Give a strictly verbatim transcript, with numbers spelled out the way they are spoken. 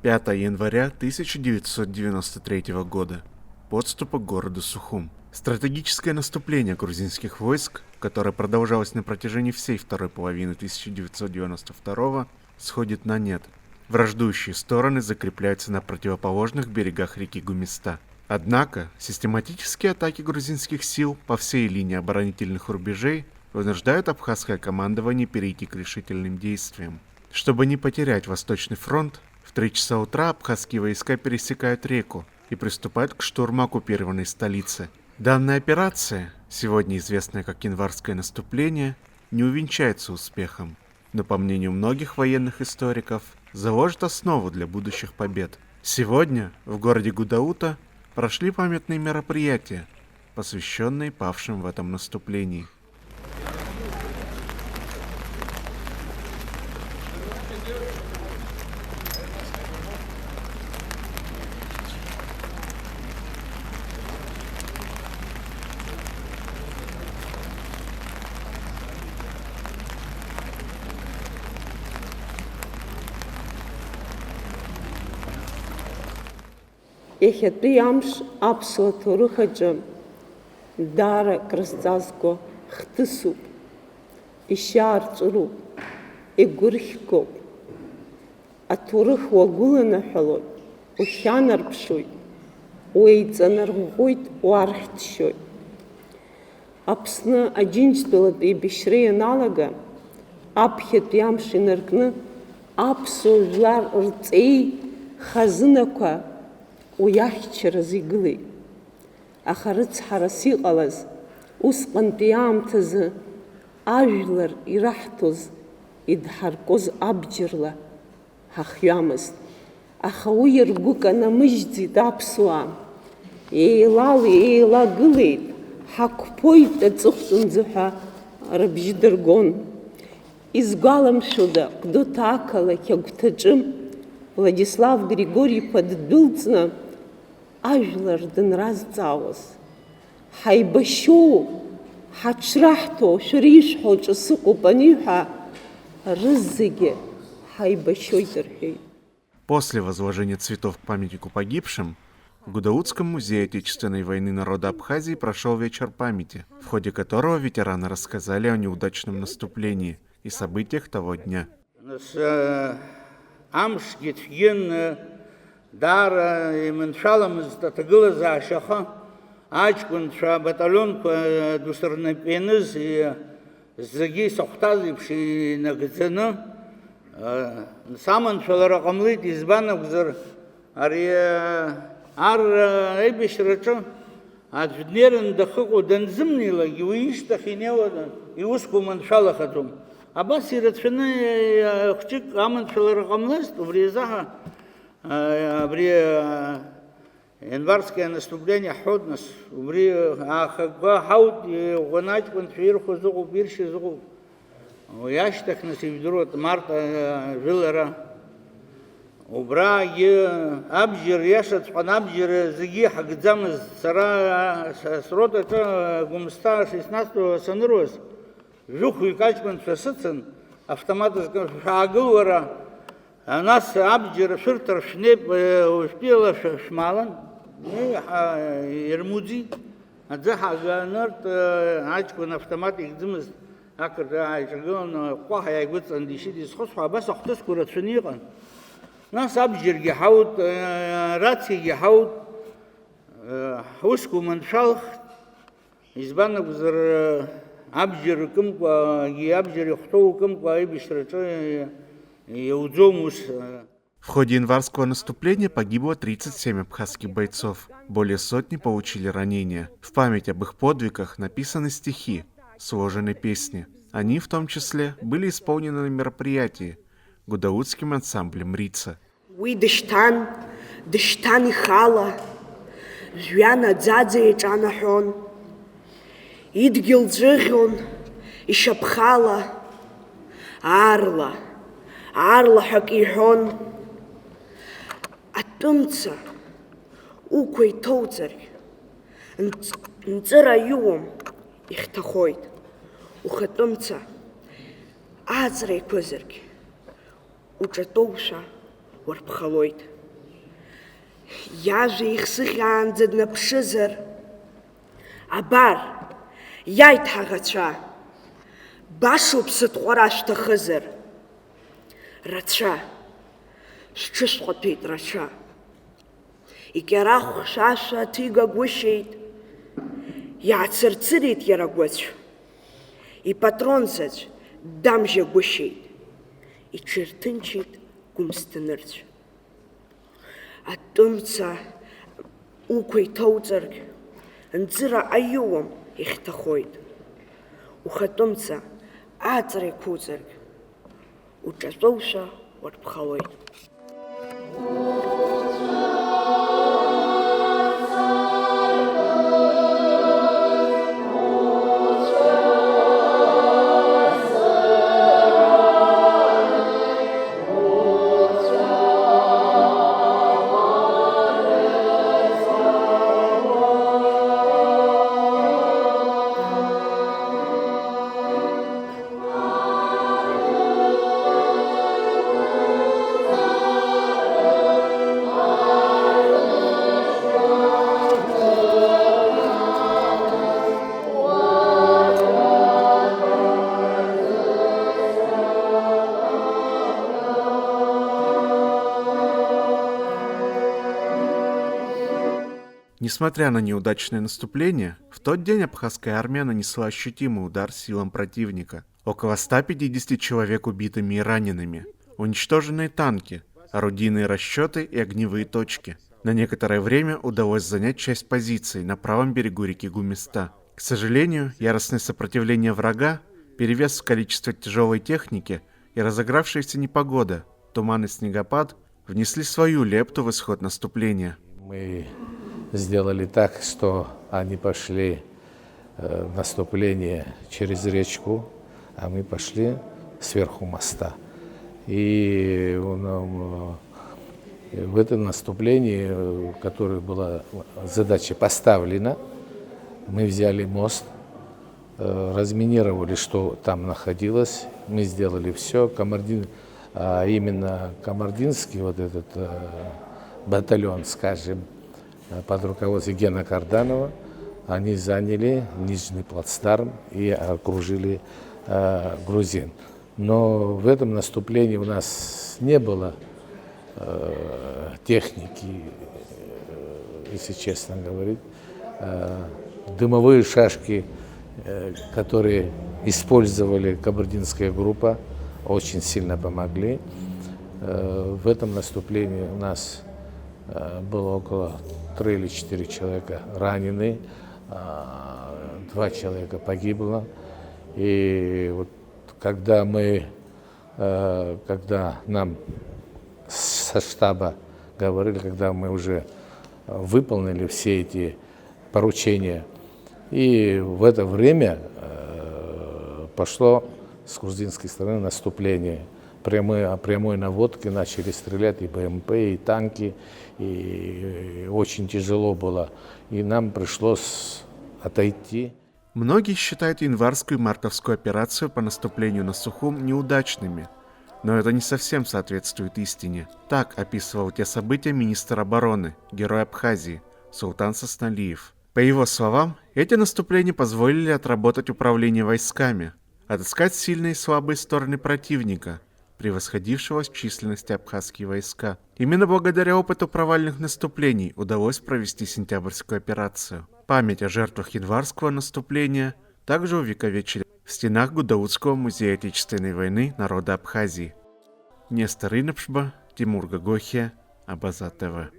Пятое января тысяча девятьсот девяносто третьего года. Подступы к городу Сухум. Стратегическое наступление грузинских войск, которое продолжалось на протяжении всей второй половины тысяча девятьсот девяносто второго, сходит на нет. Враждующие стороны закрепляются на противоположных берегах реки Гумиста. Однако систематические атаки грузинских сил по всей линии оборонительных рубежей вынуждают абхазское командование перейти к решительным действиям. Чтобы не потерять Восточный фронт, в три часа утра абхазские войска пересекают реку и приступают к штурму оккупированной столицы. Данная операция, сегодня известная как Январское наступление, не увенчается успехом, но, по мнению многих военных историков, заложит основу для будущих побед. Сегодня в городе Гудаута прошли памятные мероприятия, посвященные павшим в этом наступлении. Иахьатәи амш аԥсуа ҭоурых аҿы даара крызҵазкуа хҭысуп, ишьаарҵәыроуп, игәырхьгоуп. Аҭоурых уагәыланаҳәалоит, ухьанарԥшуеит, уеиҵанарӷәӷәоит, уархьҭшьоит. Аԥсны Аџьынџьтәылатә еибашьра ианалага, аԥхьатәи амш инаркны аԥсуа жәлар рҵеи хазынақәа уи ахьчаразы игылеит. Аха рыцҳарас иҟалаз, усҟантәи аамҭазы ажәлар ираҳҭоз, идҳаркуаз абџьарла ҳахҩамызт. Аха уи ргәы канамыжьӡеит аԥсуаа. Еилали-еилагылеит, ҳақәԥоит аҵыхәтәанӡа ҳәа рыбжьы дыргон. Изгәаламшәода, Гәдоуҭа ақалақь агәҭаҿы Владислав Григори-иԥа ддәылҵны, ажәлар данразҵаауаз, ҳаибашьуоу, ҳаҽраҳҭо, шәара ишәҳәо ҿа сыҟоуп аниҳәа, рызегьы ҳаибашьоит рҳәеит. После возложения цветов к памятнику погибшим в Гудаутском музее Отечественной войны народа Абхазии прошёл вечер памяти, в ходе которого ветераны рассказали о неудачном наступлении и событиях того дня. Нас, э, амшгьы цәгьан, э, даара иманшәаламызт аҭагылазаашьа, аха аҷкәынцәа абаталионқәа, э, ду сырнапы ианыз, э, зегьы исахәҭаз еиԥш инагӡаны, э, саманшәалара ҟамлеит, избан акәзар, ари, э, ар, э, аибашьраҿы Аӡә днеираны дахыҟоу данзымнеилакгьы, уи ишьҭахь инеиуа иусқәа маншәалахаӡом. Абас ирацәаны, э, хәҷык аманшәалара ҟамлазт, убри азы ҳа, э, абри, э, январское наступление ҳҳәоит, нас, убри, э, аахагәа ҳауит, иӷәӷәаны аҷкәынцәа ирхәыз ыҟоуп, иршьыз ыҟоуп. Уи ашьҭахь, нас, ижәдыруеит, март, э, жәылара. Убрагьы абџьар, иашаҵәҟьаны абџьар зегьы иҳагӡамызт. Сара, са сротаҿы, э, Гәымсҭа шестнадцатого саныруаз, жәохәҩык аҷкәынцәа сыцын, автомат зкны, шәаагыл уара, нас абџьар шәырҭар шәнеип, э, уажәтәи ала шәа-, шәмаалан. Еи, ҳа-, ирмуӡит. Аӡы ҳаганыртә, э, аҷкәын автомат ихьӡымызт, ақырҭуа ааиҿагыланы, ҟәаҳ иааигәыдҵан дишьит, изхысҳәо абас ахҭысқәа рацәаны иҟан. Нас абџьаргьы ҳаут, э, рациагьы ҳаут, э, ҳусқәа маншәалахт, избан акәзар, э, абџьар ркымкәагьы, абџьар ихәҭоу укымкәа аибашьраҿы, э, иауӡом ус, э. В ходе январского наступления погибло тридцать семь абхазских бойцов, более сотни получили ранения. В память об их подвигах написаны стихи, сложены песни. Они, в том числе, были исполнены на мероприятии гудаутским ансамблем «Рица». Уи дышьҭан, дышьҭан ихала, жәҩан аӡаӡа иаҿанаҳәон. Идгьыл ӡәыӷьон ишьапхала, аарла, аарла ҳәа акы иҳәон. Атәымца уқәа иҭоуҵаргь, нҵ-, нҵыра иуам, ихьҭахоит. Ухатәымца ааҵра еиқәызаргь, уҿатәоушәа Уарԥхалоит. Иажәа ихсыӷьаанӡа днаԥшызар, абар, иааит ҳаӷацәа, башоуп сыҭҟәара шәҭахызар. Рацәа, шәҽышәҟәаҭәеит рацәа. Икьарахә хьшәашәа ҭигагәышьеит, иаацырцырит иара агәыцә. Ипатрон заҵә дамжьагәышьеит, иҽирҭынчит Гәымсҭа нырцә. Атәымца уқәа иҭоуҵаргь, нҵыра аиуам, ихьҭахоит. Ухатәымца ааҵра иқәуҵаргь, уҿаҵәоушәа уарԥхалоит. Несмотря на неудачное наступление, в тот день абхазская армия нанесла ощутимый удар силам противника. Около ста пятидесяти человек убитыми и ранеными, уничтоженные танки, орудийные расчёты и огневые точки. На некоторое время удалось занять часть позиций на правом берегу реки Гумиста. К сожалению, яростное сопротивление врага, перевес в количестве тяжёлой техники и разыгравшаяся непогода, туман и снегопад, внесли свою лепту в исход наступления. Мы сделали так, что они пошли, э, в наступление через речку, а мы пошли сверху моста. И он, э, в этом наступлении, э, которое была задача поставлена, мы взяли мост, э, разминировали, что там находилось. Мы сделали всё. Комардин-, а именно комардинский вот этот, э, батальон, скажем, э, под руководством Гена Карданова, они заняли нижний плацдарм и окружили, э, грузин. Но в этом наступлении у нас не было, э, техники, э, если честно говорить. Э, дымовые шашки, э, которые использовали кабардинская группа, очень сильно помогли. Э, в этом наступлении у нас, э, было около три или четыре человека ранены, а, два человека погибло. И вот когда мы, э, когда нам со штаба говорили, когда мы уже выполнили все эти поручения, и в это время, э, пошло с грузинской стороны наступление. Прямой, прямой наводки начали стрелять и Б М П, и танки, и очень тяжело было. И нам пришлось отойти. Многие считают январскую и мартовскую операцию по наступлению на Сухум неудачными, но это не совсем соответствует истине. Так описывал те события министр обороны, герой Абхазии, Султан Сасналиев. По его словам, эти наступления позволили отработать управление войсками, отыскать сильные и слабые стороны противника, превосходившего в численности абхазские войска. Именно благодаря опыту провальных наступлений удалось провести сентябрьскую операцию. Память о жертвах январского наступления также увековечили в стенах Гудаутского музея Отечественной войны народа Абхазии. Нестор Инапшба, Тимур Гогохия, Абаза Т В.